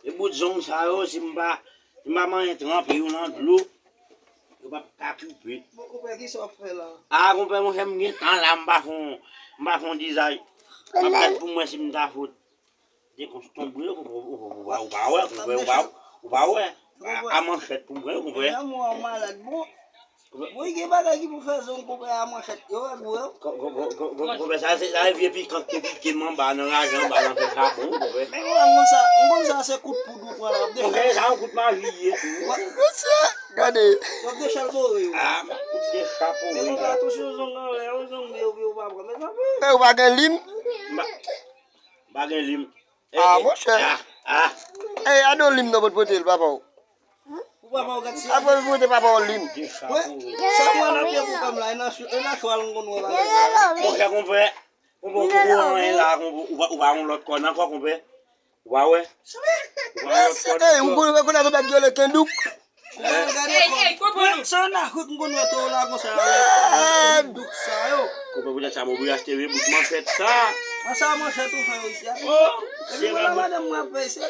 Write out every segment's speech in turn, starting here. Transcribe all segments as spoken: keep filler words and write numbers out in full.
E bout zong sa yo, si m pa, si m pa manyen tranpe yo nan dlo, yo p ap ka koupe. Bon, konpè, kisa w ap fè la? A, konpè, monchè, m gen tan la, m pa fon, m pa fon dizay. M ap gad pou m wè si m ta fout. Dekons tonbe yo, konpè, ou pa wè, konpè, ou pa, ou pa wè. A, a manchèt pou m pran yo, konpè. Mezanmi, w malad, bon. Bon, gen bagay ki pou fè zong, konpè, a manchèt yo, wè, gwo. Konpè, sa se, sa se vye pikan ki te pike m anba nan raje anba nan fè chapo, konpè. Men konpè, m konn sa, m konn sa se kout poud ou pran la, w ap decha. Konpè, sa yon kout maji ye tou. Mesye, gade. W ap decha l bore yo. A, m ap kout decha pou wi la. Men konpè, atosyon zong anlè, yon zong men yo, yo pa pran, mezanmi. Men ou pa gen lim? M pa, m pa gen lim. A, monchè. A, a. Ey, ado lim nan pot pote l, papa w. Pou papa w gad si. Apre l pote papa w lim. Wè, sa mwen nan pye pou pam la, e nan chwal m konn wè bagay. Monchè, konpè, konpè, ou poko anyen la, konpè, ou pa, ou pa yon lòt kòn ankò, konpè. Ou pa wè? Ou pa yon lòt kòn ankò. Ey, ou konn rekonèt yon bèt ki rele kendouk? Ey, ey, konpè, se nan Afrik m konn wè toro la konsa, avèk douk sa yo. Konpè, poutèt sa, mwen oblije achte vye bout manchèt sa. An sa manchèt ou fè yo isi a? Oh, epi se pou la madanm mwen ap fè isi.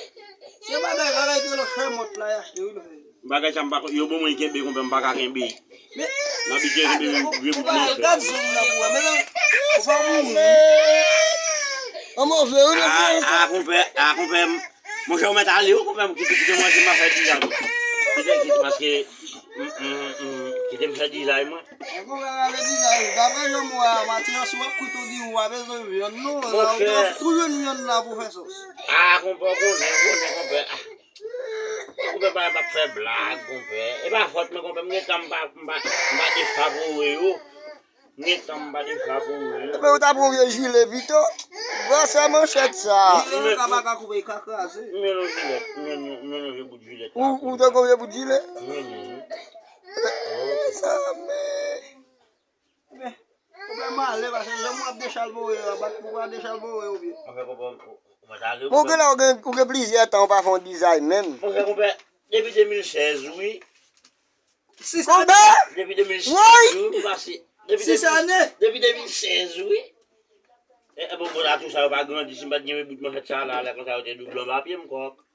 Se bagay, bagay ki rele chèmòt la, y achte wi, nou fè. Bagay sa m pa, yo ban mwen kenbe, konpè, m pa ka kenbe. M abitye kenbe vye bout manchèt. Gad zong nan pou wè, men ou pa mouri. An move, wi, mesye. A, a, konpè, a, konpè, m, monchè, ou mèt ale, wi, konpè, m kite, kite mwen, se m ap fè dizay mwen. Kite, kite, paske, m, m, m, kite m fè dizay mwen. Mwen konpè, ale dizay, daprè jan m wè a, Matiyas, w ap kwit ou di ou pa bezwen vyann, non, la, ou te ap tou jwenn vyann la pou fè sòs. A, konpè, konnen, konnen, konpè. A. Konpè, pa, pa fè blag, konpè. E pa fòt mwen, konpè, m gen tan m pa, m pa, m pa defavore yo. M gen tan m pa defavore yo. Epi ou ta pran vye jile pito. Vwè se manchèt sa. Jile yo ka pa ka koupe, e ka kraze. M yon jilèt, m yon, m yon vye bout jilèt la. Ou, ou te gon vye bout jile? M yon, m yon. Mezanmi. Men, konpè m ale, paske jan mwen ap dechalbore yo, bat pou pa dechalbore yo byen. Monchè, konpè, ou, ou mèt ale, konpè. Bon, gen la, ou gen, ou gen plizyè tan ou pa fè yon dizay menm. Monchè, konpè, depi de mil sèz, wi. Sis ane? Depi de mil sèz, wi, m pase. Depi sis ane? Depi de mil sèz, wi. E, e, bon, bon, la, tou sa yo pa grandi, si m pa t gen bout manchèt sa la, lè konsa yo te double anba pye m, kòk.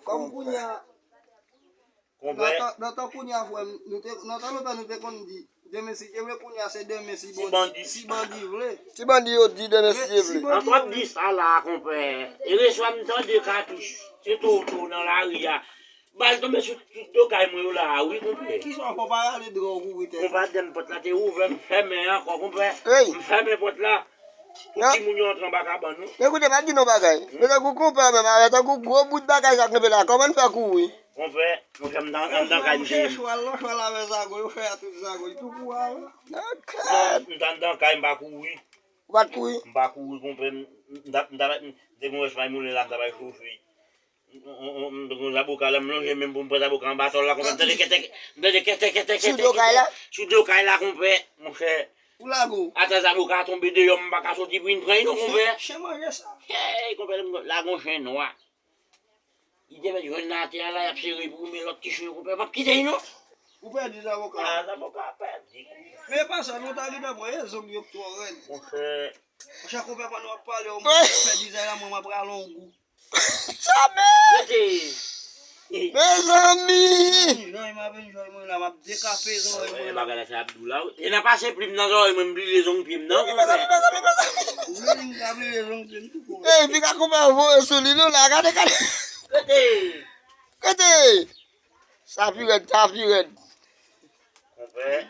Kòm kounye a, Konpè. Nan tan, nan tan kounye a, frè m, nou te, nan tan lontan nou te konn di, demen si Dye vle, kounye a se demen si Bondye, si bandi vle. Si bandi yo di demen si Dye vle. An, w ap di sa la, konpè. Ereswa m tande katouch, se toto nan lari a. Bal tonbe sou tout do kay mwen yo la a, wi, konpè. Kisa w fè w pa rale dra w kouvri tèt ou? Konpè, dèm pòt la te ouvè, m fèmen ankò, konpè. M fèmen pòt la. Pou timoun yo antre anba kabann ou. Ekoute, pa di non bagay. Men tankou konpè menm, avè tankou gwo bout bagay sa k kenbe la, kòman n fè kouri? Konpè, monchè, m nan, m nan kay m te ye. Chwal, non, chwal avè zago, yo fè a tout zago, li tou kou a, wi. Non, m t anndan kay, m pa kouri. Ou pa t kouri? M pa kouri, konpè, m, m t ap, m t ap, m te gen yon wèch may moulen la, m t ap al chofe. M, m, m, m te gen yon zaboka la, m lonje men m pou m pran zaboka anba tòl la, konpè, m tande kètèk, m tande kètèk, kètèk, kètèk, kètèk. Sou do kay la? Sou do kay la, konpè, monchè. Ou lage w. Ata zaboka a tonbe deyò, m pa ka soti pou vin pran l non, konpè. Chen manje sa. Hey, konpè, m lage yon chen nwa. Li te mèt jwenn nan atè a la, y ap sere pou ou, men lòt ti chen yo, konpè, yo p ap kite l non. Ou pèdi zaboka a? A, zaboka a pèdi. Men e pa sa, nou ta gentan pran, e zong yo k twò rèd. Monchè. Monchè, konpè, pandan w ap pale, w mwen fè dizay la, mwen, mwen pral on gou. Tchame! Rete! Mezanmi! Jan m ap enjoy mwen la, m ap dekape zòrèy mwen la. Bagay la se ap dou la, wi. E nan pase plim nan zòrèy mwen, m brile zong pye m nan, konpè. Ou vle di m ta brile zong pye m tou, konpè. Ey, piga konpè voye sou li, non, la, gade, gade. Rete! Rete! Sa pi rèd, sa pi rèd. Konpè.